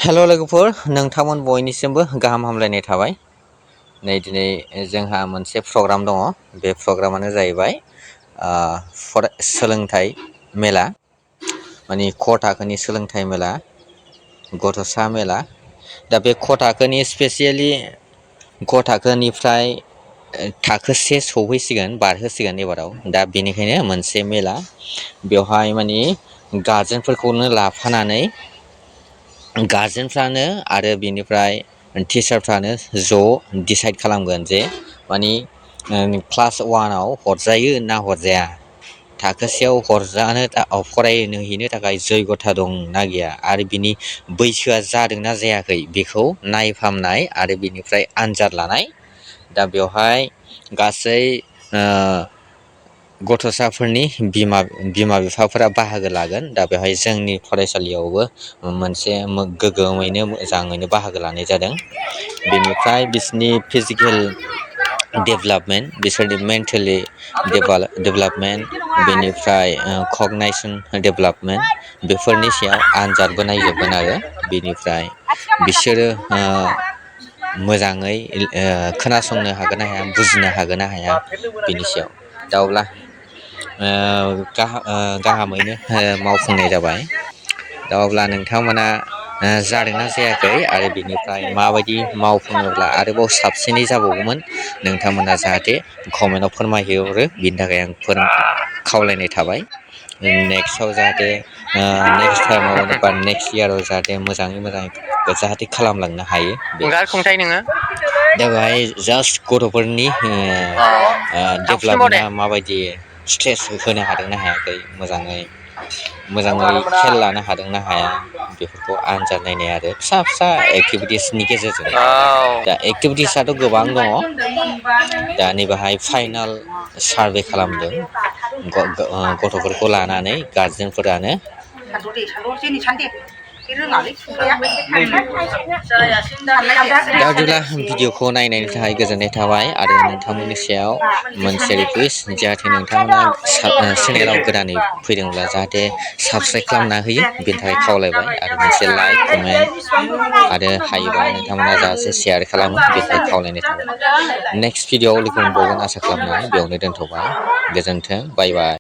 हेल' लोगोफोर नोंथांमोन बयनिसिमबो गाहाम हामलायनाय थाबाय। नै दिनै जोंहा मोनसे प्रग्राम दङ। बे प्रग्रामानो जाहैबाय सोलोंथाइ मेला, माने क' थाखोनि सोलोंथाइ मेला, गथ'सा मेला। दा बे क' थाखोनि स्पेसियेलि क' थाखोनिफ्राय थाखो 1 सौहैसिगोन, बारहोसिगोन एबाराव। दा बेनिखायनो मोनसे मेला, बेवहाय माने गारजेनफोरखौनो लाफानानै गारजेनफ्रानो आरो बिनिफ्राय टिचारफ्रानो ज' डिसाइड खालामगोन जे माने क्लास 1आव हरजायो ना हरजाया, थाखो 1आव फरायनो हैनो थाखाय जयग'था दं ना गैया, आरो बिनि बैसोआ जादोंना जायाखै बेखौ नायफामनाय आरो बिनिफ्राय आनजाद लानाय। दा बेवहाय गासै गथ'साफोरनि बिमा बिफाफोरा बाहागो लागोन। दा बेवहाय जोंनि फरायसालियावबो मोनसे गोग्गोमैनो मोजाङैनो बाहागो लानाय जादों। बेनिफ्राय बिसोरनि फिजिकेल डेभेलपमेन्ट, बिसोरनि मेन्टेलि डेभेलपमेन्ट, बेनिफ्राय कगनाइसन डेभेलपमेन्ट, बेफोरनि सायाव आनजादबो नायजोबगोन आरो बेनिफ्राय बिसोरो मोजाङै खोनासंनो हागोन ना हाया, बुजिनो हागोन ना हाया, बिनि सायाव। दा अब्ला गाहामैनो मावफुंनाय जाबाय। दा अब्ला नोंथांमोना जादोंना जायाखै आरो बिनिफ्राय माबायदि मावफुङोब्ला आरोबाव साबसिनै जाबावगौमोन, नोंथांमोना जाहाथे कमेन्टआव फोरमायहरो, बिनि थाखाय आं खावलायनाय थाबाय। नेक्स्टआव जाहाथे नेक्स्ट टाइमाव बा नेक्स्ट इयाराव जाहाथे मोजाङै मोजां जाहाथे खालामलांनो हायो। दा बेहाय जास्ट गथ'फोरनि डेभेलपमेन्टआ माबायदि, स्ट्रेस होनो हादोंना हायाखै, मोजाङै खेल लानो हादोंना हाया, बेफोरखौ आनजाद नायनाय आरो फिसा फिसा एक्टिभिटिसनि गेजेरजों। दा एक्टिभिटिसआथ' गोबां दङ। दा नैबेहाय फाइनाल सारभे खालामदों गथ'फोरखौ लानानै गारजेनफोरानो। दा बिदिब्ला भिडिअखौ नायनायनि थाखाय गोजोननाय थाबाय, आरो नोंथांमोननि सायाव मोनसे रिकुवेस्ट, जाहाथे नोंथांमोना चेनेलाव गोदानै फैदोंब्ला जाहाथे साबस्क्राइब खालामना होयो, बेनि थाखाय खावलायबाय। आरो मोनसे लाइक, कमेन्ट आरो हायोबा नोंथांमोना जाहाथे शेयार खालामो, बेनि थाखाय खावलायनाय थाबाय। नेक्स्ट भिडिअआव लोगो मोनबावगोन आसा खालामनानै बेयावनो दोनथ'बाय। गोजोन्थों, बाय बाय।